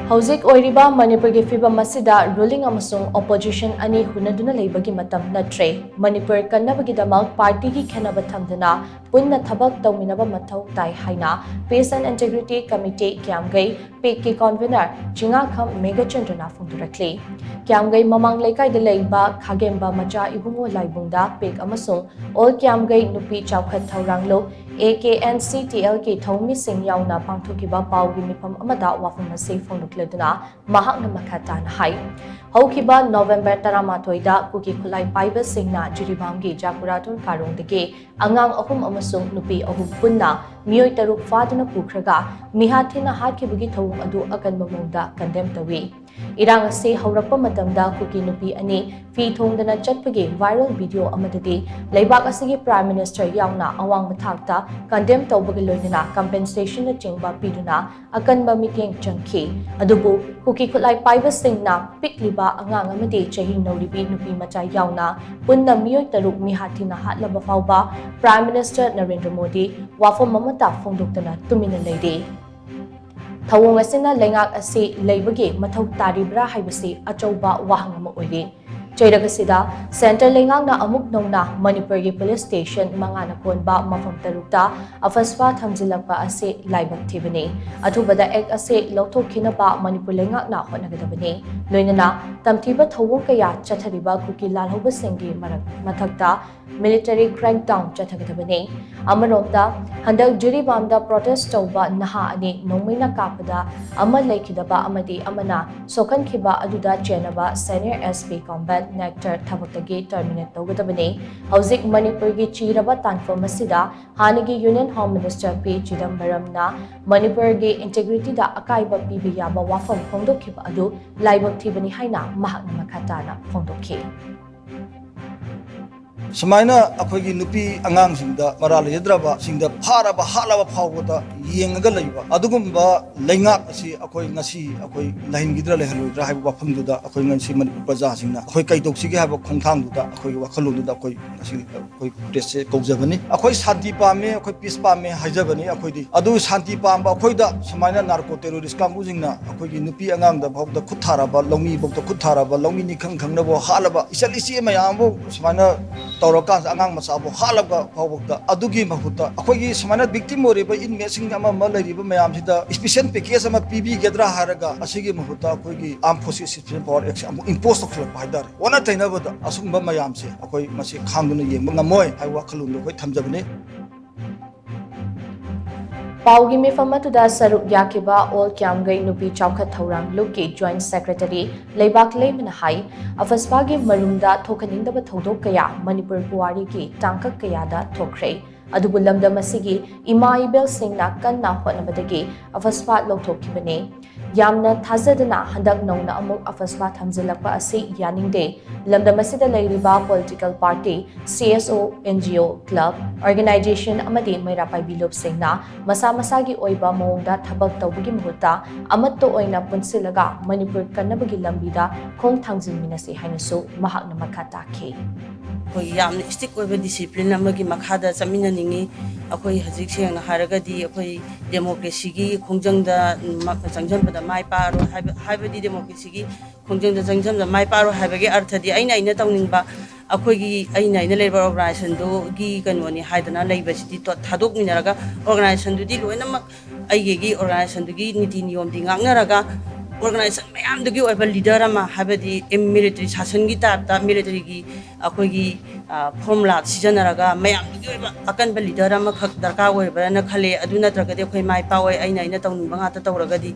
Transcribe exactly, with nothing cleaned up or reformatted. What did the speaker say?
ꯍꯧꯖꯤꯛ ꯑꯣꯏꯔꯤꯕ ꯃꯅꯤꯄꯨꯔꯒꯤ ꯐꯤꯕꯝ ꯑꯁꯤꯗ ruling ꯑꯃꯁꯨꯡ opposition ꯑꯅꯤ ꯍꯨꯟꯅꯗꯨꯅ ꯂꯩꯕꯒꯤ ꯃꯇꯝ ꯅꯠꯇ꯭ꯔꯦ꯫ ꯃꯅꯤꯄꯨꯔ ꯀꯟꯅꯕꯒꯤꯗꯃꯛ partyꯒꯤ ꯈꯦꯠꯅꯕ ꯊꯝꯗꯅ ꯄꯨꯟꯅ ꯊꯕꯛ ꯇꯧꯃꯤꯟꯅꯕ ꯃꯊꯧ ꯇꯥꯏ ꯍꯥꯏꯅ Peace and Integrity Committee ꯀ꯭ꯌꯥꯝꯒꯩ, PICꯀꯤ convener ꯆꯤꯉꯥꯈꯝ ꯃꯦꯘꯆꯟꯗ꯭ꯔꯅ ꯐꯣꯡꯗꯣꯔꯛꯂꯤ꯫ ꯀ꯭ꯌꯥꯝꯒꯩ ꯃꯃꯥꯡ ꯂꯩꯀꯥꯏꯗ ꯂꯩꯕ ꯈꯥꯒꯦꯝꯕ ꯃꯆꯥ ꯏꯕꯨꯡꯉꯣ ꯂꯥꯏꯕꯨꯡꯗ PIC ꯑꯃꯁꯨꯡ All ꯀ꯭ꯌꯥꯝꯒꯩ ꯅꯨꯄꯤ ꯆꯥꯎꯈꯠ ꯊꯧꯔꯥꯡꯂꯨꯞ, AKNCTLꯒꯤ ꯊꯧꯃꯤꯁꯤꯡ ꯌꯥꯎꯅ ꯄꯥꯡꯊꯣꯛꯈꯤꯕ ꯄꯥꯎꯒꯤ ꯃꯤꯐꯝ ꯑꯃꯗ ꯋꯥꯐꯝ ꯑꯁꯤ ꯐꯣꯡꯗꯣꯛꯂꯗꯨꯅ ꯃꯍꯥꯛꯅ ꯃꯈꯥ ꯇꯥꯅ ꯍꯥꯏ, ꯍꯧꯈꯤꯕ November ꯇꯔꯥꯃꯥꯊꯣꯏꯗ ꯀꯨꯀꯤ ꯈꯨꯠꯂꯥꯏ ꯄꯥꯏꯕꯁꯤꯡꯅ ꯖꯤꯔꯤꯕꯥꯝꯒꯤ ꯖꯥꯀꯨꯔꯥꯇꯣꯟ ꯀꯥꯔꯣꯡꯗꯒꯤ ꯑꯉꯥꯡ ꯑꯍꯨꯝ ꯑꯃꯁꯨꯡ ꯅꯨꯄꯤ ꯑꯍꯨꯝ ꯄꯨꯟꯅ ꯃꯤꯑꯣꯏ ꯇꯔꯨꯛ ꯐꯥꯗꯨꯅ ꯄꯨꯈ꯭ꯔꯒ ꯃꯤꯍꯥꯠ ꯊꯤꯅ ꯍꯥꯠꯈꯤꯕꯒꯤ ꯊꯧꯑꯣꯡ ꯑꯗꯨ ꯑꯀꯟꯕ ꯃꯑꯣꯡꯗ condemn ꯇꯧꯏ꯫ ꯏꯔꯥꯡ ꯑꯁꯤ ꯍꯧꯔꯛꯄ ꯃꯇꯝꯗ ꯀꯨꯀꯤ ꯅꯨꯄꯤ ꯑꯅꯤ ꯐꯤ ꯊꯣꯡꯗꯅ ꯆꯠꯄꯒꯤ viral video ꯑꯃꯗꯗꯤ ꯂꯩꯕꯥꯛ ꯑꯁꯤꯒꯤ Prime Minister ꯌꯥꯎꯅ ꯑꯋꯥꯡꯕ ꯊꯥꯛꯇ condemn ꯇꯧꯕꯒ ꯂꯣꯏꯅꯅ compensationꯅꯆꯤꯡꯕ ꯄꯤꯗꯨꯅ ꯑꯀꯟꯕ ꯃꯤꯠꯌꯦꯡ ꯆꯪꯈꯤ꯫ ꯑꯗꯨꯕꯨ ꯀꯨꯀꯤ ꯈꯨꯠꯂꯥꯏ ꯄꯥꯏꯕꯁꯤꯡꯅ ꯄꯤꯛꯂꯤꯕ ꯑꯉꯥꯡ ꯑꯃꯗꯤ ꯆꯍꯤ ꯅꯧꯔꯤꯕꯤ ꯅꯨꯄꯤ ꯃꯆꯥ ꯌꯥꯎꯅ ꯄꯨꯟꯅ ꯃꯤꯑꯣꯏ ꯇꯔꯨꯛ ꯃꯤꯍꯥꯠ ꯊꯤꯅ ꯍꯥꯠꯂꯕ ꯐꯥꯎꯕ Prime Minister ꯅꯔꯦꯟꯗ꯭ꯔ ꯃꯣꯗꯤ ꯋꯥꯐꯝ ꯑꯃꯠꯇ ꯐꯣꯡꯗꯣꯛꯇꯅ ꯇꯨꯃꯤꯟꯅ ꯂꯩꯔꯤ꯫ ꯊꯧꯑꯣꯡ ꯑꯁꯤꯅ ꯂꯩꯉꯥꯛ ꯑꯁꯤ ꯂꯩꯕꯒꯤ ꯃꯊꯧ ꯇꯥꯔꯤꯕ꯭ꯔꯥ ꯍꯥꯏꯕꯁꯤ ꯑꯆꯧꯕ ꯋꯥꯍꯪ ꯑꯃ ꯑꯣꯏꯔꯤ꯫ ꯆꯩꯔꯛ ꯑꯁꯤꯗ centre ꯂꯩꯉꯥꯛꯅ ꯑꯃꯨꯛ ꯅꯧꯅ ꯃꯅꯤꯄꯨꯔꯒꯤ police station ꯃꯉꯥꯅ ꯀꯣꯟꯕ ꯃꯐꯝ ꯇꯔꯨꯛꯇ AFSPA ꯊꯝꯖꯤꯜꯂꯛꯄ ꯑꯁꯤ ꯂꯥꯏꯕꯛ ꯊꯤꯕꯅꯤ꯫ ꯑꯊꯨꯕꯗ act ꯑꯁꯤ ꯂꯧꯊꯣꯛꯈꯤꯅꯕ ꯃꯅꯤꯄꯨꯔ ꯂꯩꯉꯥꯛꯅ ꯍꯣꯠꯅꯒꯗꯕꯅꯤ꯫ ꯂꯣꯏꯅꯅ ꯇꯝꯊꯤꯕ ꯊꯧꯑꯣꯡ ꯀꯌꯥ ꯆꯠꯊꯔꯤꯕ ꯀꯨꯀꯤ ꯂꯥꯜꯍꯧꯕꯁꯤꯡꯒꯤ ꯃꯔꯛ-, ꯃꯊꯛꯇ military crackdown ꯆꯠꯊꯒꯗꯕꯅꯤ꯫ ꯑꯃꯔꯣꯝꯗ, ꯍꯟꯗꯛ ꯖꯤꯔꯤꯕꯥꯝꯗ protest ꯇꯧꯕ ꯅꯍꯥ ꯑꯅꯤ ꯅꯣꯡꯃꯩꯅ ꯀꯥꯞꯄꯗ ꯑꯃ ꯂꯩꯈꯤꯗꯕ ꯑꯃꯗꯤ ꯑꯃꯅ ꯁꯣꯛꯍꯟꯈꯤꯕ ꯑꯗꯨꯗ ꯆꯦꯟꯅꯕ senior SP combat ꯅꯦꯛꯇꯔ ꯊꯕꯛꯇꯒꯤ terminate ꯇꯧꯒꯗꯕꯅꯤ꯫ ꯍꯧꯖꯤꯛ ꯃꯅꯤꯄꯨꯔꯒꯤ ꯆꯤꯔꯕ ꯇꯥꯟꯐꯝ ꯑꯁꯤꯗ ꯍꯥꯟꯅꯒꯤ Union Home Minister ꯄꯤ ꯆꯤꯗꯝꯕꯔꯝꯅ ꯃꯅꯤꯄꯨꯔꯒꯤ integrityꯗ ꯑꯀꯥꯏꯕ ꯄꯤꯕ ꯌꯥꯕ ꯋꯥꯐꯝ ꯐꯣꯡꯗꯣꯛꯈꯤꯕ ꯑꯗꯨ ꯂꯥꯏꯕꯛ ꯊꯤꯕꯅꯤ ꯍꯥꯏꯅ ꯃꯍꯥꯛꯅ ꯃꯈꯥ ꯇꯥꯅ ꯐꯣꯡꯗꯣꯛꯈꯤ꯫ ꯁꯨꯃꯥꯏꯅ ꯑꯩꯈꯣꯏꯒꯤ ꯅꯨꯄꯤ ꯑꯉꯥꯡꯁꯤꯡꯗ, ꯃꯔꯥꯜ ꯂꯩꯖꯗ꯭ꯔꯕꯁꯤꯡꯗ ꯐꯥꯔꯕ ꯍꯥꯠꯂꯕ ꯐꯥꯎꯕꯗ ꯌꯦꯡꯉꯒ ꯂꯩꯕ ꯑꯗꯨꯒꯨꯝꯕ ꯂꯩꯉꯥꯛ ꯑꯁꯤ ꯑꯩꯈꯣꯏ ꯉꯁꯤ ꯑꯩꯈꯣꯏ ꯂꯩꯍꯟꯈꯤꯗ꯭ꯔꯥ ꯂꯩꯍꯜꯂꯣꯏꯗ꯭ꯔꯥ ꯍꯥꯏꯕ ꯋꯥꯐꯝꯗꯨꯗ ꯑꯩꯈꯣꯏ ꯉꯁꯤ ꯃꯅꯤꯄꯨꯔ ꯄ꯭ꯔꯖꯥꯁꯤꯡꯅ ꯑꯩꯈꯣꯏ ꯀꯩꯗꯧꯁꯤꯒꯦ ꯍꯥꯏꯕ ꯈꯣꯡꯊꯥꯡꯗꯨꯗ, ꯑꯩꯈꯣꯏꯒꯤ ꯋꯥꯈꯜꯂꯣꯟꯗꯨꯗ ꯑꯩꯈꯣꯏ ꯉꯁꯤ ꯑꯩꯈꯣꯏ ꯄ꯭ꯔꯦꯁꯁꯦ ꯀꯧꯖꯕꯅꯤ꯫ ꯑꯩꯈꯣꯏ ꯁꯥꯟꯇꯤ ꯄꯥꯝꯃꯦ, ꯑꯩꯈꯣꯏ ꯄꯤꯁ ꯄꯥꯝꯃꯦ ꯍꯥꯏꯖꯕꯅꯤ꯫ ꯑꯩꯈꯣꯏꯗꯤ ꯑꯗꯨ ꯁꯥꯟꯇꯤ ꯄꯥꯝꯕ ꯑꯩꯈꯣꯏꯗ ꯁꯨꯃꯥꯏꯅ ꯅꯥꯔꯀꯣ ꯇꯦꯔꯣꯔꯤꯁ ꯀꯥꯡꯕꯨꯁꯤꯡꯅ ꯑꯩꯈꯣꯏꯒꯤ ꯅꯨꯄꯤ ꯑꯉꯥꯡꯗ ꯐꯥꯎꯗ ꯈꯨꯠ ꯊꯥꯔꯕ, ꯂꯧꯃꯤꯐꯥꯎꯗ ꯈꯨꯠ ꯊꯥꯔꯕ, ꯂꯧꯃꯤ ꯅꯤꯡꯈꯪ ꯈꯪꯅꯕ ꯍꯥꯠꯂꯕ, ꯏꯆꯜ ꯏꯆꯦ ꯃꯌꯥꯝꯕꯨ ꯁꯨꯃꯥꯏꯅ ꯇꯧꯔꯀꯥꯟꯗ ꯑꯉꯥꯡ ꯃꯆꯥꯕꯨ ꯍꯥꯠꯂꯒ ꯐꯥꯎꯕꯗ, ꯑꯗꯨꯒꯤ ꯃꯍꯨꯠꯇ ꯑꯩꯈꯣꯏꯒꯤ ꯁꯨꯃꯥꯏꯅ ꯚꯤꯛꯇꯤꯝ ꯑꯣꯏꯔꯤꯕ ꯏꯟꯃꯦꯠꯁꯤꯡ ꯑꯃ ꯑꯃ ꯂꯩꯔꯤꯕ ꯃꯌꯥꯝꯁꯤꯗ ꯏꯁꯄꯤꯁꯦꯜ ꯄꯦꯀꯦꯖ ꯑꯃ ꯄꯤꯕꯤꯒꯗ꯭ꯔꯥ ꯍꯥꯏꯔꯒ, ꯑꯁꯤꯒꯤ ꯃꯍꯨꯠꯇ ꯑꯩꯈꯣꯏꯒꯤ ꯑꯥꯔꯝ ꯐꯣꯔꯁꯦꯁ ꯁꯤꯆꯨꯋꯦꯁꯟ ꯄꯋꯥꯔ ꯑꯦꯛꯁꯦ ꯑꯃꯨꯛ ꯏꯝꯄꯣꯁ ꯇꯧꯁꯤꯜꯂꯛꯄ ꯍꯥꯏꯇꯥꯔꯦ꯫ ꯑꯣꯟꯅ ꯇꯩꯅꯕꯗ ꯑꯁꯨꯝꯕ ꯃꯌꯥꯝꯁꯦ ꯑꯩꯈꯣꯏ ꯃꯁꯤ ꯈꯥꯡꯗꯨꯅ ꯌꯦꯡꯕ ꯉꯝꯃꯣꯏ ꯍꯥꯏꯕ ꯋꯥꯈꯜꯂꯣꯟꯗꯣ ꯑꯩꯈꯣꯏ ꯊꯝꯖꯕꯅꯤ꯫ ꯄꯥꯎꯒꯤ ꯃꯤꯐꯝ ꯑꯗꯨꯗ ꯁꯔꯨꯛ ꯌꯥꯈꯤꯕ ꯑꯣꯜ ꯀ꯭ꯌꯥꯝꯒꯩ ꯅꯨꯄꯤ ꯆꯥꯎꯈꯠ ꯊꯧꯔꯥꯡ ꯂꯨꯞꯀꯤ ꯖꯣꯏꯟꯠ ꯁꯦꯀ꯭ꯔꯦꯇꯔꯤ ꯂꯩꯕꯥꯛ ꯂꯩꯃꯅ ꯍꯥꯏ, ꯑꯐꯁꯄꯥꯒꯤ ꯃꯔꯨꯝꯗ ꯊꯣꯛꯍꯟꯅꯤꯡꯗꯕ ꯊꯧꯗꯣꯛ ꯀꯌꯥ ꯃꯅꯤꯄꯨꯔ ꯄꯨꯋꯥꯔꯤꯒꯤ ꯇꯥꯡꯀꯛ ꯀꯌꯥꯗ ꯊꯣꯛꯈ꯭ꯔꯦ꯫ ꯑꯗꯨꯕꯨ ꯂꯝꯗꯝ ꯑꯁꯤꯒꯤ ꯏꯃꯥ ꯏꯕꯦꯜꯁꯤꯡꯅ ꯀꯟꯅ ꯍꯣꯠꯅꯕꯗꯒꯤ ꯑꯐꯁꯄꯥ ꯂꯧꯊꯣꯛꯈꯤꯕꯅꯤ꯫ ꯌꯥꯝꯅ ꯊꯥꯖꯗꯅ ꯍꯟꯗꯛ ꯅꯧꯅ ꯑꯃꯨꯛ ꯑꯐꯁꯄꯥ ꯊꯝꯖꯤꯜꯂꯛꯄ ꯑꯁꯤ ꯌꯥꯅꯤꯡꯗꯦ꯫ ꯂꯝꯗꯝ ꯑꯁꯤꯗ ꯂꯩꯔꯤꯕ ꯄꯣꯂꯤꯇꯤꯀꯦꯜ ꯄꯥꯔꯇꯤ, ꯁꯤ ꯑꯦꯁ ꯑꯣ, and G O, club, organisation ꯑꯃꯗꯤ ꯃꯩꯔꯥ ꯄꯥꯏꯕꯤ ꯂꯨꯞꯁꯤꯡꯅ ꯃꯁꯥ ꯃꯁꯥꯒꯤ ꯑꯣꯏꯕ ꯃꯑꯣꯡꯗ ꯊꯕꯛ ꯇꯧꯕꯒꯤ ꯃꯍꯨꯠꯇ ꯑꯃꯠꯇ ꯑꯣꯏꯅ ꯄꯨꯟꯁꯤꯜꯂꯒ ꯃꯅꯤꯄꯨꯔ ꯀꯟꯅꯕꯒꯤ ꯂꯝꯕꯤꯗ ꯈꯣꯡ ꯊꯥꯡꯖꯤꯟꯃꯤꯟꯅꯁꯤ ꯍꯥꯏꯅꯁꯨ ꯃꯍꯥꯛꯅ ꯃꯈꯥ ꯇꯥꯈꯤ꯫ ꯑꯩꯈꯣꯏ ꯌꯥꯝꯅ ꯏꯁꯇ꯭ꯔꯤꯛ ꯑꯣꯏꯕ ꯗꯤꯁꯤꯄ꯭ꯂꯤꯟ ꯑꯃꯒꯤ ꯃꯈꯥꯗ ꯆꯠꯃꯤꯟꯅꯅꯤꯡꯉꯤ꯫ ꯑꯩꯈꯣꯏ ꯍꯧꯖꯤꯛ ꯁꯦꯡꯅ ꯍꯥꯏꯔꯒꯗꯤ ꯑꯩꯈꯣꯏ ꯗꯦꯃꯣꯀ꯭ꯔꯦꯁꯤꯒꯤ ꯈꯣꯡꯖꯪꯗ ꯆꯪꯁꯤꯟꯕꯗ ꯃꯥꯏ ꯄꯥꯛꯑꯔꯣꯏ ꯍꯥꯏꯕ, ꯍꯥꯏꯕꯗꯤ ꯗꯦꯃꯣꯀ꯭ꯔꯦꯁꯤꯒꯤ ꯈꯣꯡꯖꯪꯗ ꯆꯪꯁꯤꯟꯕꯗ ꯃꯥꯏ ꯄꯥꯛꯑꯔꯣꯏ ꯍꯥꯏꯕꯒꯤ ꯑꯔꯊꯗꯤ ꯑꯩꯅ ꯑꯩꯅ ꯇꯧꯅꯤꯡꯕ, ꯑꯩꯈꯣꯏꯒꯤ ꯑꯩꯅ ꯑꯩꯅ ꯂꯩꯔꯤꯕ ꯑꯣꯔꯒꯅꯥꯏꯖꯦꯁꯟꯗꯨꯒꯤ ꯀꯩꯅꯣꯅꯤ ꯍꯥꯏꯗꯅ ꯂꯩꯕꯁꯤꯗꯤ ꯇꯣ-, ꯊꯥꯗꯣꯛꯃꯤꯟꯅꯔꯒ ꯑꯣꯔꯒꯅꯥꯏꯖꯦꯁꯟꯗꯨꯗꯤ ꯂꯣꯏꯅꯃꯛ ꯑꯩꯒꯤ ꯑꯩꯒꯤ ꯑꯣꯔꯒꯅꯥꯏꯖꯦꯁꯟꯗꯨꯒꯤ ꯅꯤꯇꯤ ꯅꯤꯌꯣꯝꯗꯤ ꯉꯥꯛꯅꯔꯒ ꯑꯣꯔꯒꯅꯥꯏꯖꯦꯁꯟ ꯃꯌꯥꯝꯗꯨꯒꯤ ꯑꯣꯏꯕ ꯂꯤꯗꯔ ꯑꯃ, ꯍꯥꯏꯕꯗꯤ ꯃꯤꯂꯤꯇꯔꯤ ꯁꯥꯁꯟꯒꯤ ꯇꯥꯏꯞꯇ ꯃꯤꯂꯤꯇꯔꯤꯒꯤ ꯑꯩꯈꯣꯏꯒꯤ ꯐꯣꯔꯃꯨꯂꯥ ꯁꯤꯖꯤꯟꯅꯔꯒ ꯃꯌꯥꯝꯗꯨꯒꯤ ꯑꯣꯏꯕ ꯑꯀꯟꯕ ꯂꯤꯗꯔ ꯑꯃꯈꯛ ꯗꯔꯀꯥꯔ ꯑꯣꯏꯕ꯭ꯔꯅ ꯈꯜꯂꯦ꯫ ꯑꯗꯨ ꯅꯠꯇ꯭ꯔꯒꯗꯤ ꯑꯩꯈꯣꯏ ꯃꯥꯏ ꯄꯥꯛꯑꯣꯏ, ꯑꯩꯅ ꯑꯩꯅ ꯇꯧꯅꯤꯡꯕ ꯉꯥꯛꯇ ꯇꯧꯔꯒꯗꯤ꯫